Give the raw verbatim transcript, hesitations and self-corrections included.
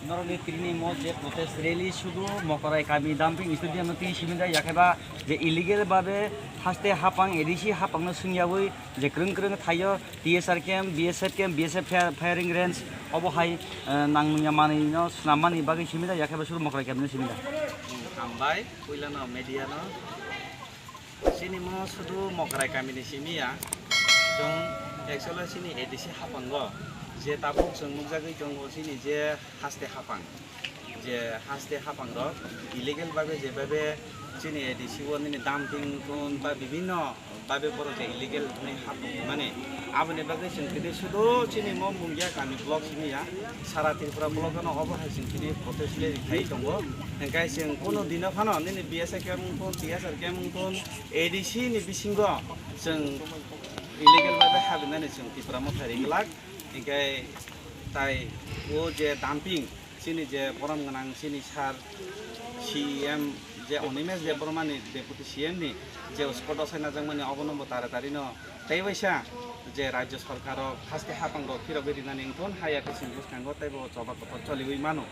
Norokni tini mo je protest rally sudu Mokorai kami dumping stadium no twi simi da, yakhe ba je illegal babe haste hapang A D C hapang no swngyawi je kwrwng kwrwng thaio T S R camp, B S F camp, B S F fire-, firing range obo hai, eh, nang nungya manwi no swnam mani bagwi simi da, yakhe ba sudu Mokorai kami no simi da. Hambai, puila no media no. Chini mo sudu Mokorai kami ni simi ya. Chwng actually chini A D C hapango je tabuk chwng nukjagwi tongo chini je haste hapang. Je haste hapang rok illegal babe je babe chini A D C o nini dumping kun ba bibhinno babe borok je illegal ni hapang mani. Aboni bagwi chwng tini sudu chini mo Mungia kami block simi ya. Sara Tripura block no obo hai chwng tini protest rally khai tongo. Hingkai chwng kuno dino phano nini B S F camp wngkun, T S R camp wngkun, A D C ni bisingo chwng illegal babe habinani chwng Tipra Motha ri glak. Hingkai tai o je dumping chini je borom gwnang chini sir C E M je Animesh Debbarma ni deputy C M ni je spot o sai najakmani obono bo tara tari no tei waisa je rajya sarkar rok haste hapang rok phirogwi rinani wngthun haya khe chini bwskango tei bo choba kotor choliwi mano.